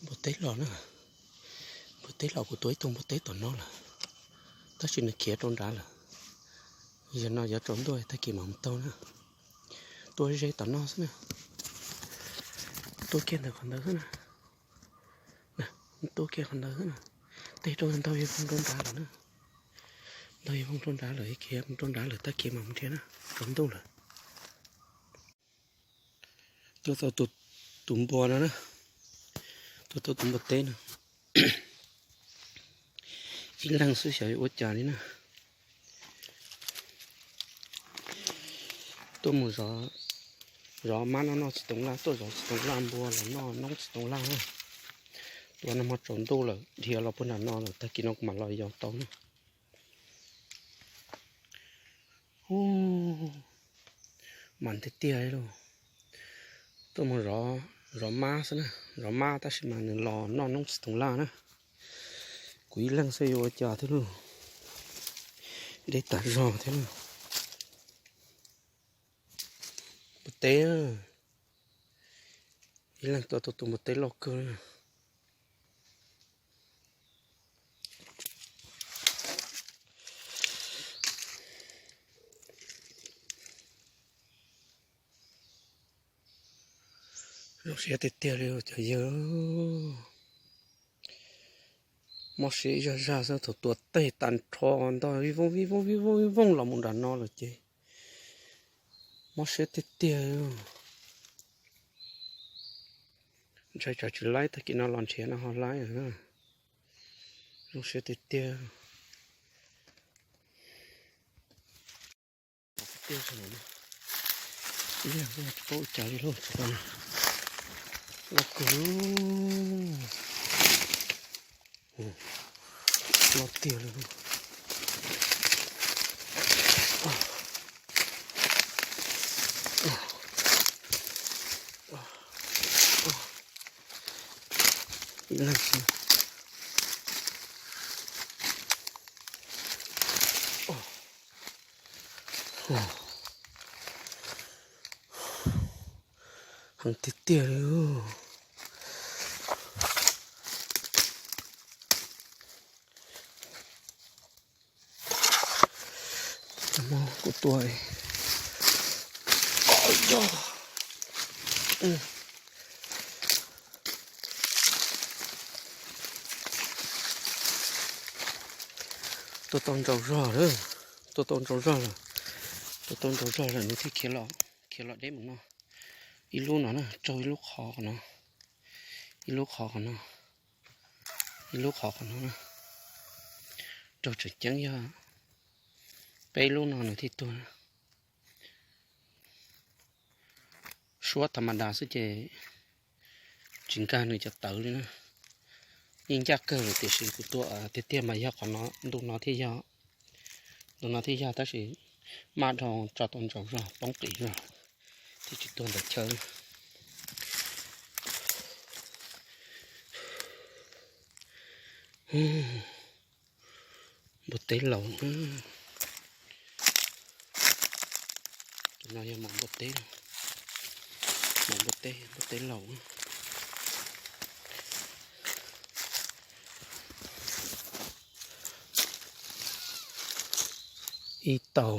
Npua teb los na, npua teb los, kuv tua ib tug npua teb tom no lawm, tab sis nws khiav rau nrad lawm. Yog no yuav tsaus ntuj tag kis mam mus taug na. Tua ze tom no xwb na. Tua kiag ntawm qhov ntawd xwb na. Tua kiag qhov ntawd xwb na. Tej rau ntau yog poob rau nrad lawm na. Ntau yog poob rau nrad lawm, khiav mus rau nrad lawm, tag kis mam mus nrhiav na, tsaus ntuj lawm. Tua tau tus npua no na, tua tau tus npua teb no. Ib leeg xwb xyov yuav ua cas li na. Tuaj mus zov mab no noj txiv toov laj, tuaj zov txiv toov laj npua los noj noob txiv toov laj na. Tua no hmo tsaus ntuj lawm, dhia los puag nram no lawm, tag kis no kuv mam los yos tau na. Hu, mas tiag tiag li lauj. Tuaj mus zov mab xwb na, zov mab tab sis mas nws los noj noob txiv toov laj na. Kuv ib leeg xwb yuav ua cas thiab lauj. Deb tas zog thiab lauj. Npua teb, ib leeg tua tau tus npua teb loj kawg li. Zoo siab tiag tiag li cov yawg. Mob siab ib zaj zaj xwb, thaum tua tej tag nrho ntog vij vooj vij vooj vij vooj vij vooj los mus nram no lawm ces mob siab tiag tiag. Ntshai tsam tsis laib, tag kis no los nrhiav no ho laib. Zoo siab tiag tiag. Tiag, ib leeg xwb tsis paub ua cas li lauj, tsis tau. Loj kawg, loj tiag li. Ib leeg xwb. Heev tiag tiag li. Kuv tua, tua tau ntsaus zog lawm, tua tau ntsaus zog lawm, tua tau ntsaus zog lawm nws thiaj khiav los, khiav los deb mus no. Ib lub no na, raug ib lub qhov qhov no, ib lub qhov qhov no, ib lub qhov qhov no na. Raug tseem ceeb yog peb lub no nws thiaj tuag. Suab tha ma da xwb ces tsis nkag nws cov tawv li na. Yeej ncaj kawg lawm tiam sis kuv tua tiag tiag mas yog qhov no, ntu no thiaj yog, ntu no thiaj yog tab sis maj dhau tso tau ntsaus zog poob qis zog thiaj tsis tuag ntawm chaw. Npua teb laus. Tus no yog maum npua teb, maum npua teb, npua teb laus. Ib tau,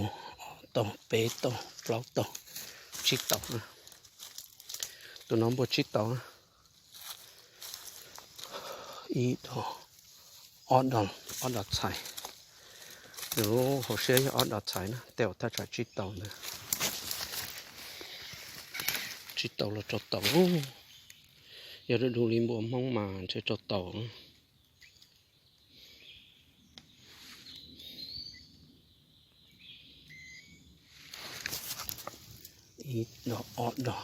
ob tau, peb tau, plaub tau, tsib tau. Tus no npua tsib tau. Ib, ob, ob dos txhais. Nws lub hauv siab yog ob dos txhais na, tej uas thaj tsam tsib tau ntawd. Tsib tau los rau tau. Yog du du li npua Hmoob mas ntshe rau tau. Ib dos, ob dos,